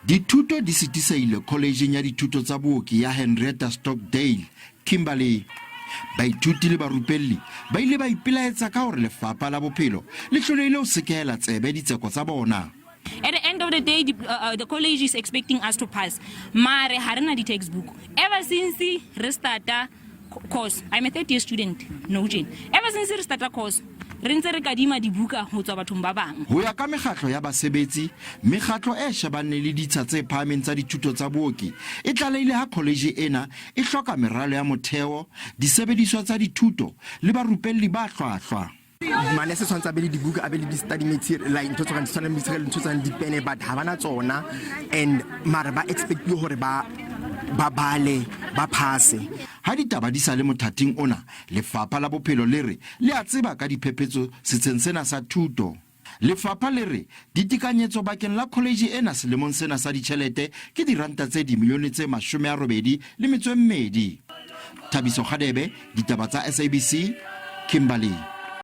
Dithuto di sitisehile Kholejeng ya Dithuto tsa Booki ya Henrietta Stockdale, Kimberley. Baithuti le barupelli ba ile ba ipelaetsa ka hore Lefapha la Bophelo le hlolehile ho sekehela tsebe ditseko tsa bona. At the end of the day, the college is expecting us to pass. Mare ha re na di-textbook. Ever since re starta course, I'm a third year student, no tjena. Ever since re starta course, re ntse re kadima dibuka ho tswa bathong ba bang. Ho ya ka mekgatlo ya basebetsi, mekgatlo e shebaneng le ditsha tse phahameng tsa dithuto tsa booki e tlalehile ha kholeje ena e hloka meralo ya motheo, disebediswa tsa dithuto le barupelli ba hlwahlwa. Manese tshwanetse a be le dibuka, a be le di-study material, like ntho tse tshwanang material, ntho tshwanang dipene, but ha bana tsona and mara ba expectiwe hore ba bale, ba passe. Ha ditaba di sa le mothating ona, Lefapha la Bophelo le re le a tseba ka diphephetso setsheng sena sa thuto. Lefapha le re ditekanyetso bakeng la kholeje ena selemong sena sa ditjhelete ke diranta tse dimilione tse 82. Thabiso Kgadebe, ditaba tsa SABC, Kimberley.